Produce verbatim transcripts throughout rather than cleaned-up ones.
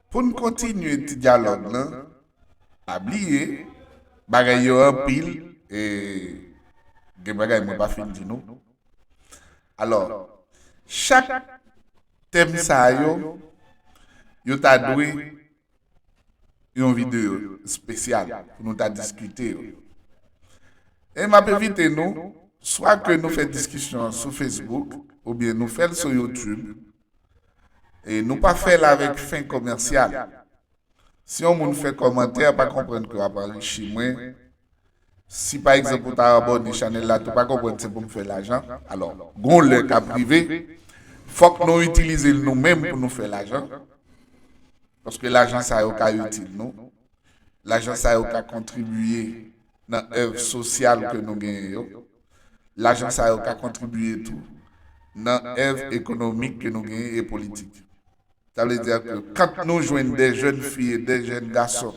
Pou n kontinye ti dyalòg lan, pa bliye, bagay yo anpil, e gen bagay mwen pa fin di nou. Alò, chak tèm sa yo, yo ta dwe yon videyo espesyal pou nou ta diskite yo. E m ap envite nou, swa ke nou fè diskisyon an sou Facebook, oubyen nou fè l sou YouTube, e nou pa fè l avèk fen komèsyal. Si yon moun fè kòmantè, pa konprann ke w ap anrichi mwen. Si pa egzanp ou ta abòne chanèl la tou, pa konprann se pou m fè lajan. Alò, gon lè k ap rive, fòk nou itilize l nou menm pou nou fè lajan. Paske lajan sa yo ka itil nou. Lajan sa yo ka kontribiye nan èv sosyal ke nou genyen yo. Lajan sa yo ka kontribiye tou nan èv ekonomik ke nou genyen e politik. Sa vle di ke kan nou jwenn de jèn fi e de jèn gason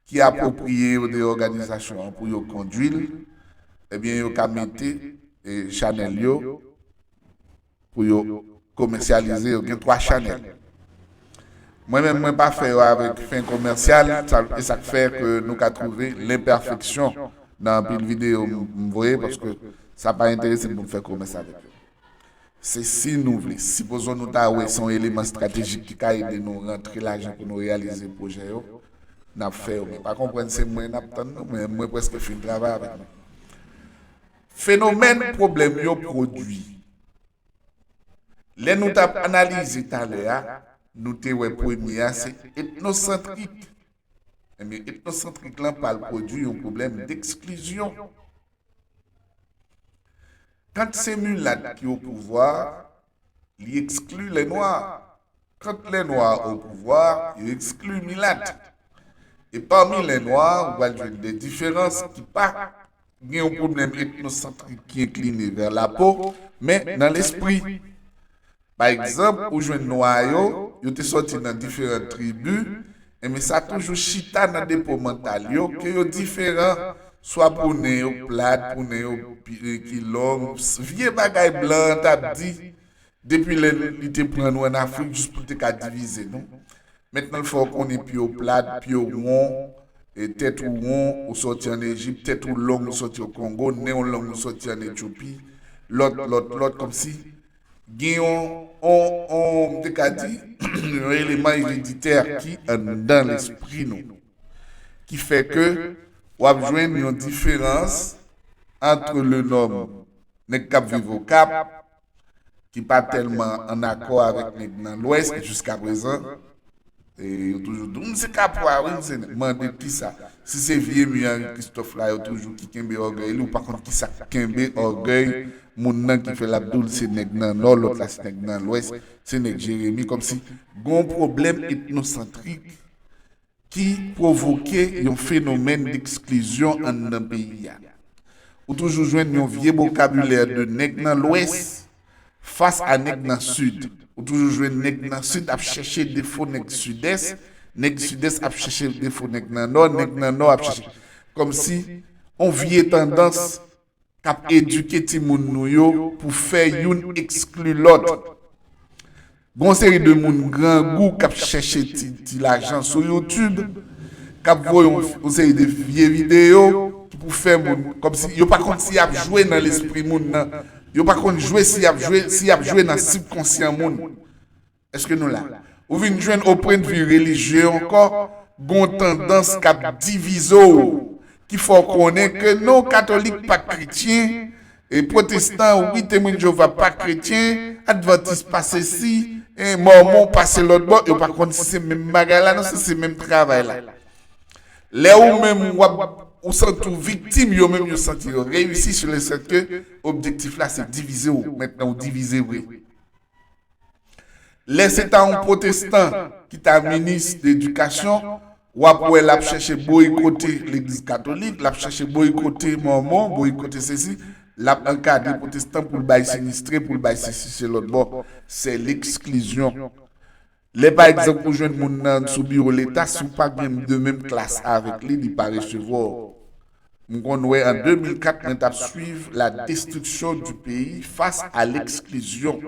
ki apwopriye yo de òganizasyon an pou yo kondwi l, ebyen, yo ka mete e, chanèl yo pou yo komèsyalize yo. Gen twa chanèl. Mwen menm, mwen pa fè yo avèk fen komèsyal, sa, e sa k fè ke nou ka twouve lenpèfeksyon nan anpil videyo m, m voye, paske sa pa enterese m pou m fè komès avèk yo. Se si nou vle. Sipozon nou ta wè se yon eleman estratejik ki ka ede nou rantre lajan pou nou reyalize pwojè yo, n ap fè yo. Men pa konprann se mwen n ap tann, non, men mwen prèske fin travay avèk nou. Fenomèn pwoblèm yo pwodui. Lè nou t ap analize talè a, nou te wè premye a se etnosantrik. Ebyen, etnosantrik lan pa l pwodui yon pwoblèm deksklizyon. Quand c'est mulat qui au pouvoir, li ekskli lè nwa. Quand les noirs au pouvoir, yo ekskli milat. E pami les noirs, ou pral jwenn de diferans ki pa gen yon pwoblèm etnosantrik ki enkline vè lapo, men nan lespri. Pa egzanp, ou jwenn nwa yo, yo te sòti nan diferan tribi, enben sa toujou chita nan depo mantal yo ke yo diferan, swa pou nen yo plat, pou nen yo pi, ki long, vye bagay blan an t ap di, depi lè li te pran nou ann Afrik jis pou l te ka divize nou. Mentnan l fè w konnen pye w plat, pye w won, e tèt ou won, ou sòti ann Ejip, tèt ou long, ou sòti o Kongo, nen w long, ou sòti ann Etyopi, lòt, lòt, lòt, kòmsi gen yon, yon, yon, m te ka di, yon eleman ereditè ki anndan lespri nou, ki fè ke w ap jwenn yon diferans entre le nòm, nèg k ap viv Okap, ki pa tèlman ann akò avèk nèg nan Lwès, e jiskaprezan, e yo toujou di w, "M se Kapwa, wi, m se nèg." Mande kisa. Si se vye mi Henri Christophe la, yo toujou ki kenbe ògèy li, ou pa konn kisa k kenbe ògèy moun nan ki fè l ap di w l se nèg nan Nò, lòt la se nèg nan Lwès, se nèg Jeremi, kòmsi gon pwoblèm etnosantrik ki pwovoke yon fenomèn deksklizyon anndan peyi a. Ou toujou jwenn yon vye vokabilè de nèg nan Lwès fas a nèg nan Sid. Ou toujou jwenn nèg nan Sid ap chèche defo nèg Sidès, nèg Sidès ap chèche defo nèg nan Nò, nèg nan Nò ap chèche. Kòmsi yon vye tandans k ap edike timoun nou yo pou fè youn ekskli lòt. Gon seri de moun grangou k ap chèche ti, ti lajan sou YouTube, k ap voye yon, yon seri de vye videyo ki pou fè moun, kòmsi yo pa konn si y ap jwe nan lespri moun nan. Yo pa konn jwe si y ap jwe, si y ap jwe nan sibkonsyan moun. Èske nou la? Ou vin jwenn o pwendvi relijye ankò, gon tandans k ap divize w, ki fè w konnen ke non, katolik pa kretyen, e pwotestan, wi, Temwen Jewova pa kretyen, advantis pa sesi, e mòmon pa se lòt bò, yo pa konn si se menm bagay la, non, si se menm travay la. Lè ou menm w ap, ou santi w viktim, yo menm yo santi yo reyisi, sou le fèt ke objektif la se divize w. Mentnan ou divize vre. Lè se ta yon pwotestan ki ta minis de edikasyon, w ap wè l ap chèche boykote legliz katolik, l ap chèche boykote mòmon, boykote sesi, l ap ankadre pwotestan pou l bay sinistre, pou l bay sesi se lòt bò. Se leksklizyon. Lè pa egzanp ou jwenn moun nan sou biwo Leta, si w pa gen de menm klas avèk li, li pa resevwa w. M konn wè an de mil kat mwen t ap swiv la destruction du pays face à l'exclusion.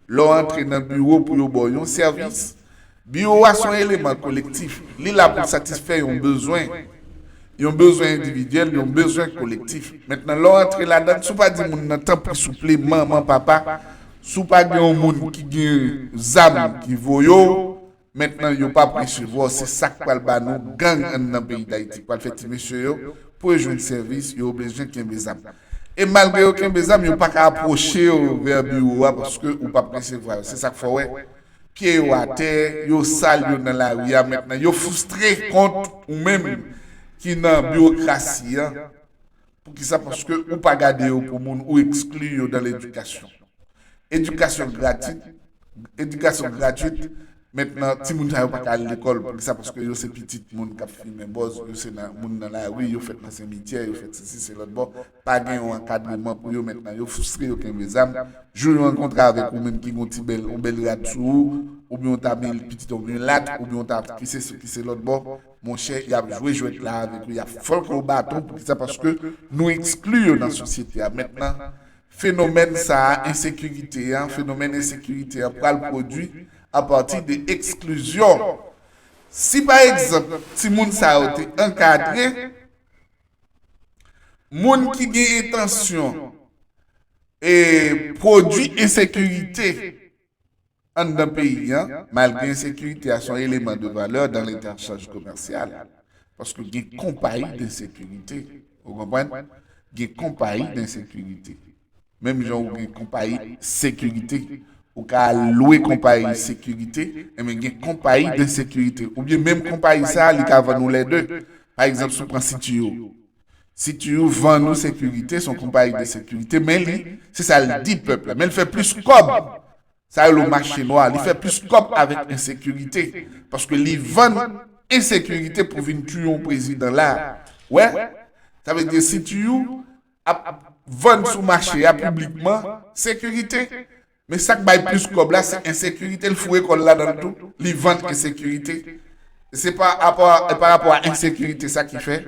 Lè w antre nan biwo pou yo ba w yon sèvis, Biwo a se yon eleman kolektif. Li la pou satisfè yon bezwen. Yon bezwen endividyèl, yon bezwen kolektif. Mentnan, lè w antre ladan, si w pa di moun nan, tanpri, souple, manman, papa, si w pa gen yon moun ki gen zam ki voye w, mentnan, yo p ap resevwa w. Se sa k pral ba nou gang anndan peyi Dayiti, k pral fè ti mesye yo, pou yo jwenn sèvis, yo oblije kenbe zam. E malgre yo kenbe zam, yo pa ka apwoche w vè biwo a paske ou p ap resevwa yo. Se sa k fè w wè pye yo atè, yo sal yo nan lari a mentnan. Yo fristre kont ou menm ki nan biwokrasi an. Poukisa? Paske ou pa gade yo pou moun, ou ekskli yo nan ledikasyon. Edikasyon gratwit, edikasyon gratwit, mentnan, timoun sa yo pa ka al lekòl. Poukisa? Paske yo se pitit moun k ap fimen bòz, yo se nan, moun nan lari, yo fèt nan simityè, yo fèt sesi, se lòt bò. Pa gen yon ankadreman pou yo mentnan. Yo fristre, yo kenbe zam. Jou yo rankontre avèk ou menm ki gon ti bèl, yon bèl rad sou ou, oubyen yon ta mil pitit, oubyen lat, oubyen yon ta kise sou kise lòt bò, monchè, y ap jwe jwèt la avèk ou, y ap fòlke w baton. Poukisa? Paske nou ekskli yo nan sosyete a. Mentnan, fenomèn sa a, ensekirite a, fenomèn ensekirite a pral pwodui apati de eksklizyon. Si, pa egzanp, timoun sa yo te ankadre, moun ki gen entansyon e pwodui ensekirite anndan peyi a, malgre ensekirite a se yon eleman de valè dan lentèchanj komèsyal, paske gen konpayi de ensekirite, ou konprann? Gen konpayi de ensekirite. Menm jan ou gen konpayi sekirite, ou ka al lwe konpayi sekirite, enben gen konpayi de ensekirite. Oubyen menm konpayi sa a, li ka vann ou lè de. Pa egzanp, si w pran Sitiyu. Sitiyu vann ou sekirite, se yon konpayi de sekirite, men li, se sa l di pèp la. Men l fè plis kòb. Sa rele w mache nwa. Li fè plis kòb avèk ensekirite. Paske li vann ensekirite pou vin tiye yon prezidan la. Wè? Sa vle di Sitiyu ap vann sou mache a piblikman sekirite. Men sa k bay plis kòb la, se ensekirite. L foure kò l ladan l tou. Li vann ensekirite. E se pa rapò a, e pa rapò a ensekirite sa ki fè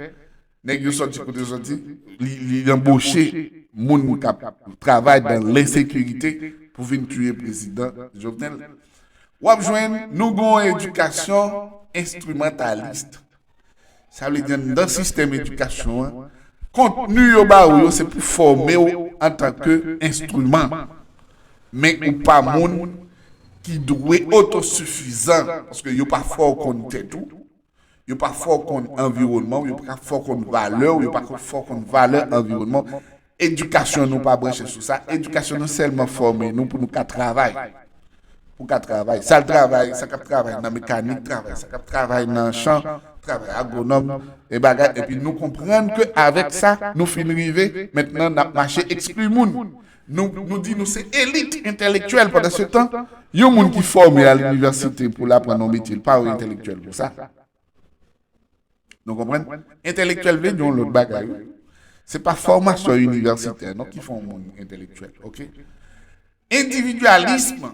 nèg yo sòti kote yo sòti, li, li anboche moun k ap travay dan lensekirite pou vin tiye prezidan Jovenel. W ap jwenn nou gen yon edikasyon enstrimantalis. Sa vle di anndan sistèm edikasyon an, kontni yo ba ou yo se pou fòme w antanke enstriman. Men ou pa moun ki dwe otosifizan, paske yo pa fè w konn tèt ou, yo pa fè w konn anviwònman w, yo pa fè w konn valè w, yo pa fè w konn valè anviwònman w. Edikasyon nou pa branche sou sa. Edikasyon nou sèlman fòme nou pou nou ka travay. Pou ka travay. Sa l travay, sa k ap travay nan mekanik travay, sa k ap travay nan chan travay, agwonòm, e bagay, epi nou konprann ke avèk sa, nou fin rive, mentnan n ap mache ekskli moun. Nou, nou di nou se elit entèlektyèl, pandan se tan, yon moun ki fòme a linivèsite pou l aprann yon metye, l pa yon entèlektyèl pou sa. Nou konprann? Entèlektyèl vle di yon lòt bagay, wi. Se pa fòmasyon inivèsitè, non, ki fè yon moun entèlektyèl, oke? Endividyalism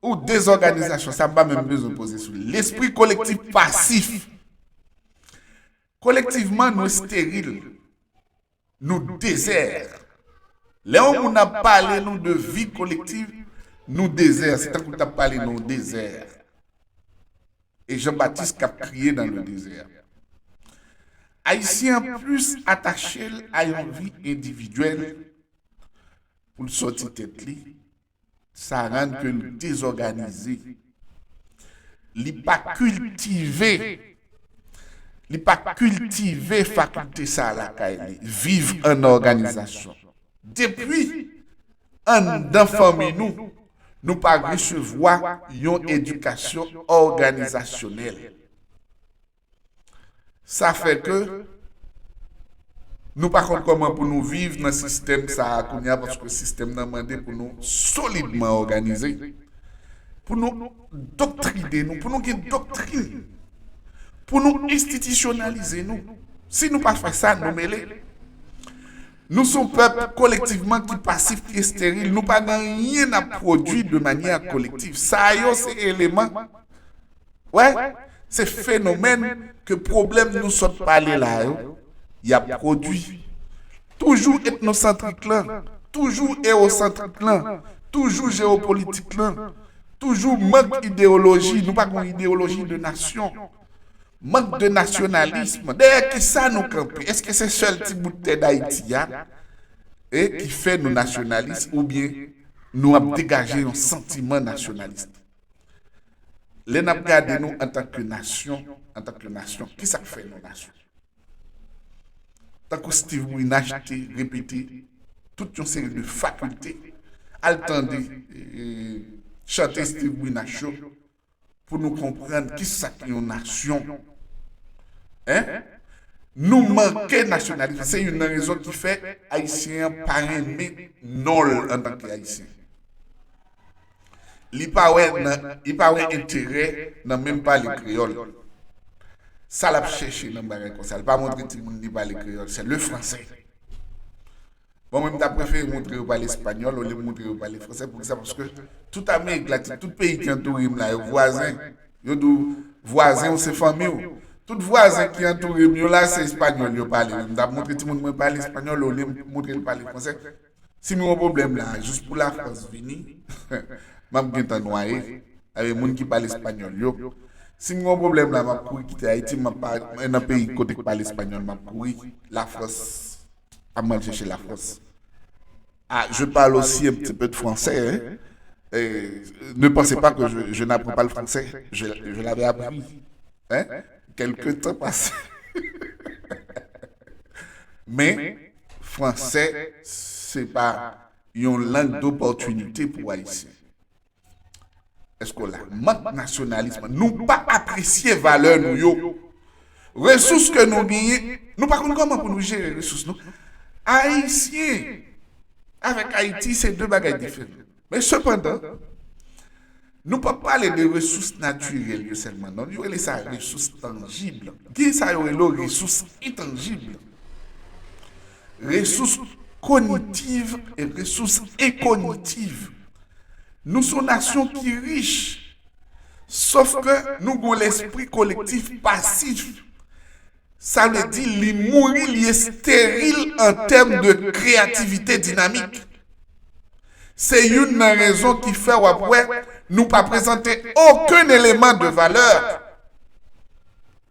ou dezòganizasyon, sa m pa menm bezwen poze sou li. Lespri kolektif pasif. Kolektivman, nou esteril. Nou dezè. Lè yon moun ap pale nou de vi kolektiv, nou dezè. Se tankou l t ap pale nan yon dezè. E Jean Baptiste k ap kriye dans le désert. Ayisyen an plis atache l a yon vi endividyèl pou l sòti tèt li, sa rann ke l dezòganize. Li pa kiltive, li pa kiltive fakilte sa a lakay li, viv an òganizasyon. Depi anndan fanmi nou, nou pa resevwa yon edikasyon òganizasyonèl. Sa fè ke nou pa konn kòman pou nou viv nan sistèm sa a kounye a, paske sistèm nan mande pou nou solidman òganize, pou nou doktrine nou, pou nou gen doktrin, pou nou enstitisyonalize nou. Si nou pa fè sa, nou mele. Nou se yon pèp kolektivman ki pasif, ki esteril. Nou pa gen anyen n ap pwodui de manyè kolektif. Sa yo se eleman, wè, se fenomèn ke pwoblèm nou sot pale la yo, y ap pwodui. Toujou etnosantrik lan, toujou ewosantrik lan, toujou jewopolitik lan, Toujou mank ideoloji, nou pa gen ideoloji de nasyon. Mank de nasyonalism. Dèyè kisa nou kanpe? Èske se sèl ti bout tè Dayiti a e ki fè nou nasyonalis oubyen nou ap degaje yon santiman nasyonalis? Lè n ap gade nou antanke nasyon, antanke nasyon, kisa k fè nou nasyon? Tankou Steve Brinache te repete tout yon seri de fakilte, al tande e, chante Steve Brinache yo pou nou konprann kisa k yon nasyon. Hein? Nou manke nasyonalism. Se youn nan rezon ki fè Ayisyen an pa renmen non l antanke Ayisyen. Li pa wè nan, li pa wè enterè nan menm pale kreyòl. Sa l ap chèche nan bagay konsa. Li pa montre timoun li pale kreyòl. Se le français. Bon, mwen, m ta prefere montre yo pale espanyòl olye montre yo pale fransè. Poukisa? Paske tout Amerik Latin, tout peyi ki antoure m la, yo vwazen. Yo di w vwazen w se fanmi w. Tout vwazen ki antoure m yo la, se espanyòl yo pale. M ta montre timoun mwen pale espanyòl olye montre l pale fransè. Si m gen yon pwoblèm la, jis pou Lafrans vini, m ap gentan nwaye. Avè moun ki pale espanyòl yo. Si m gen yon pwoblèm la, m ap kouri kite Ayiti, m ap pa nan peyi kote k pale espanyòl, m ap kouri Lafrans. A mwen chèche Lafrans. Ah, je parle aussi un petit peu de français, hein. Et ne pensez pas que je, je n'apprends pas le français. Je, je l'avais appris. Hein? Quelque temps passé. Men, fransè, se pa yon lang d'opportunité pou Ayisyen. Èske w la? Mank nasyonalism. Nou pa apresye valè nou yo. Resous ke nou genyen, nou pa konn kòman pou nou jere resous nou. Ayisyen avèk Ayiti se de bagay diferan. Men sepandan, nou p ap pale de resous natirèl yo sèlman, non. Yo rele sa resous tanjib. Gen sa yo rele resous entanjib. Resous kognitiv e resous enkognitiv. Nou se yon nasyon ki rich, sof ke nou gen yon lespri kolektif pasif. Sa vle di li mouri, li esteril an tèm de kreyativite dinamik. Se youn nan rezon ki fè w ap wè nou pa prezante okenn eleman de valè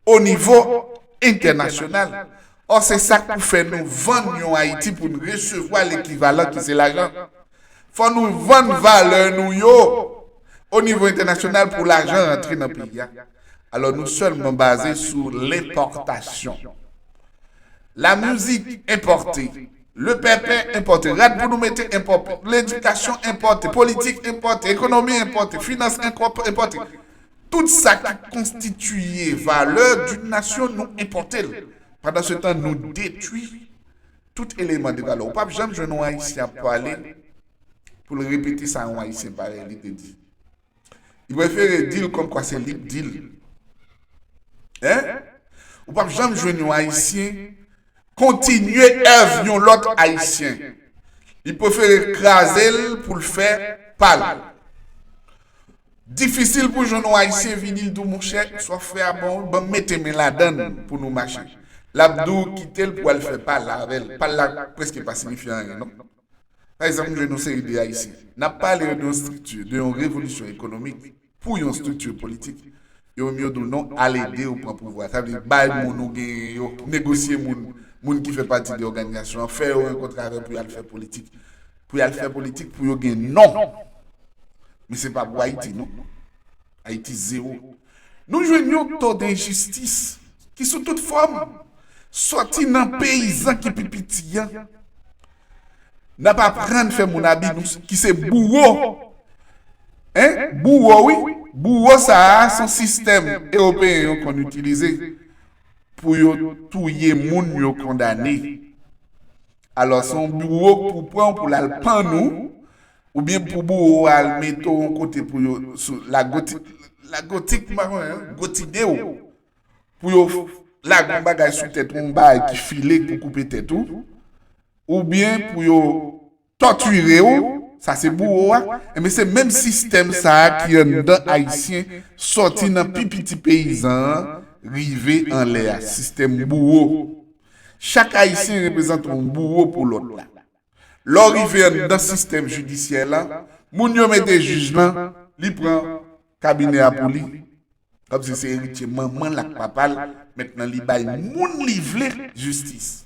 o nivo entènasyonal. Ò, se sa k pou fè nou vann yon Ayiti pou n resevwa lekivalan ki se lajan. Fò nou vann valè nou yo o nivo entènasyonal pou lajan rantre nan peyi a. Alò, nou sèlman baze sou lenpòtasyon. Lamizik enpòte, lepèpè enpòte, rad pou nou mete enpòte, ledikasyon enpòte, politik enpòte, ekonomi enpòte, finans enpòte. Tout sa ki konstitiye valè d'une nation, nou enpòte l. Pandan se tan, nou detwi tout eleman de valè. Ou p ap janm jwenn yon Ayisyen ap pale pou l repete sa yon Ayisyen parèy li te di. Li prefere di l kòmkwa se li k di l. Hein? Ou p ap janm jwenn yon Ayisyen kontinye èv yon lòt Ayisyen. Li prefere kraze l pou l fè pa l. Difisil pou jwenn yon Ayisyen vini, l di w, monchè, sa w fè a bon, ban m mete men ladann pou nou mache. L ap di w kite l pou al fè pa l avè l. Pa l la prèske pa siyifi anyen, non. Pa egzanp, m jwenn yon seri de Ayisyen. N ap pale yo de yon estrikti, de yon revolisyon ekonomik pou yon estrikti politik. Yo menm yo di w non, al ede yo pran pouvwa. Sa vle di bay moun ou genyen yo, negosye moun, moun ki fè pati de òganizasyon an, fè yo rankontre avè pou y al fè politik. Pou y al fè politik, pou yo gen non. Men se pa pou Ayiti, non. Ayiti zewo. Nou jwenn yon to denjistis ki sou tout fòm, sòti nan peyizan ki pi piti an. N ap aprann fè moun abi nou ki se bouwo. Hein? Bouwo, wi. Bouwo sa a, se yon sistèm ewopeyen yo konn itilize pou yo touye moun yo kondane. Alò, se yon bouwo k pou pran w pou l al pann ou, oubyen pou bouwo a al mete w yon kote pou yo sou lagoti, lagoti, m pa konnen, gotine w, pou yo lage yon bagay sou tèt ou, yon bagay ki file pou koupe tèt ou, oubyen pou yo tòtire w, sa se bouwo a. Enben, se menm sistèm sa a ki anndan Ayisyen, sòti nan pi piti peyizan an, rive anlè a, sistèm bouwo. Chak Ayisyen reprezante yon bouwo pou lòt la. Lè w rive anndan sistèm jidisyè la, moun yo mete jij lan, li pran kabinè a pou li. Kòmsi se eritye manman l ak papa l, mentnan li bay moun li vle jistis.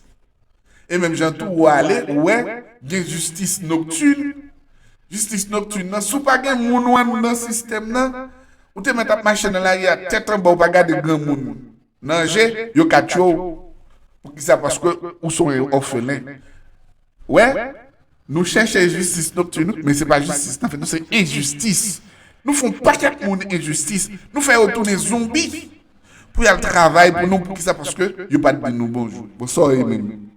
E menm jan tou, ou ale, ou wè, gen jistis noktin. Jistis noktin nan, si w pa gen moun ou anndan sistèm nan, ou te mèt ap mache nan lari a tèt anba, ou pa gade granmoun nan je, yo ka tchwe w. Poukisa? Paske ou se yon òfelen. Wè, nou chèche jistis noktin, men se pa jistis nan fè nou, se enjistis. Nou fè yon pakèt moun enjistis, nou fè yo tounen zonbi pou y al travay pou nou. Poukisa? Paske yo pa t di nou bonjou. Bon, sa w ye menm?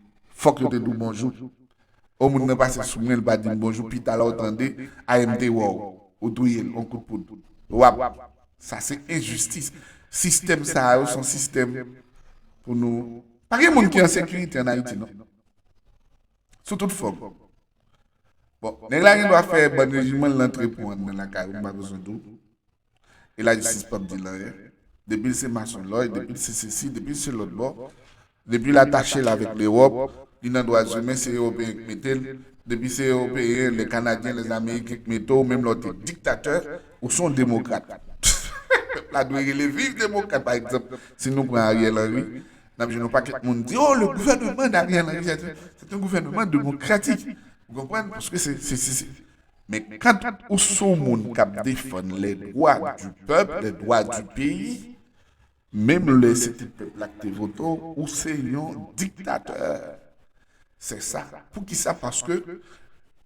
Fòk yo te di w bonjou. O, moun nan pase sou mwen, li pa di m bonjou, pita la w tande, ayè m te wè w, ou touye l, on kout poud. W ap, sa se enjistis. Sistèm sa yo se yon sistèm pou nou. Pa gen moun ki an sekirite ann Ayiti, non. Sou tout fòm. Bon, nèg la gen dwa fè bann rejiman l nan trepon anndan lakay ou, m pa bezwen di w. E lajistis p ap di l anyen. Depi l se masonlòy, depi l se sesi, depi l se lòt bò, depi l atache l avèk Lewòp, li nan dwa imen, se Ewopeyen k mete l. Depi se Ewopeyen, lè Kanadyen, lè Ameriken k mete w, menm lè w te diktatè, ou se yon demokrat. Pèp la dwe rele viv demokrat, pa egzanp, si nou pran Ariel Henry, n ap jwenn yon pakèt moun di, oh, le gouvernement d'Ariel Henry, c'est un, c'est un gouvernement démocratique. Ou konprann? Paske se, se, se, se. Men kan ou se yon moun k ap defann les droits du peuple, les droits du pays, menm lè se te pèp la k te vote w, ou se yon diktatè. Se sa. Poukisa? Paske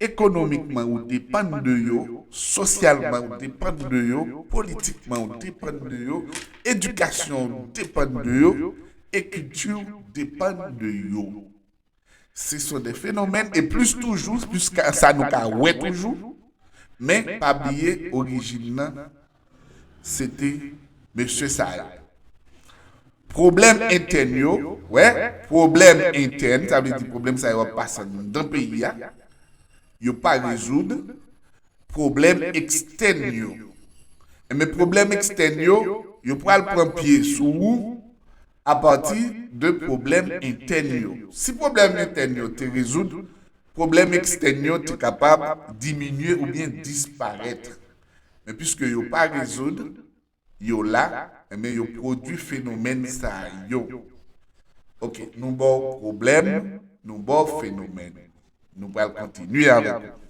ekonomikman ou depann de yo, sosyalman ou depann de yo, politikman ou depann de yo, edikasyon ou depann de yo, e kilti ou depann de yo. Ce sont des phénomènes, e plis toujou, plis ka, sa nou ka wè toujou, men pa bliye orijin nan, se te mesye sa yo. Pwoblèm entèn yo, wè, pwoblèm entèn, sa vle di pwoblèm sa yo ap pase anndan peyi a, yo pa rezoud. Pwoblèm ekstèn yo. Enben, pwoblèm ekstèn yo, yo pral pran pye sou ou apati de pwoblèm entèn yo. Si pwoblèm entèn yo te rezoud, pwoblèm ekstèn yo te kapab diminye oubyen disparèt. Men piske yo pa rezoud, yo la, enben, yo pwodui fenomèn sa yo. Oke, nou ba w pwoblèm, nou ba w fenomèn. Nou pral kontinye avèk ou.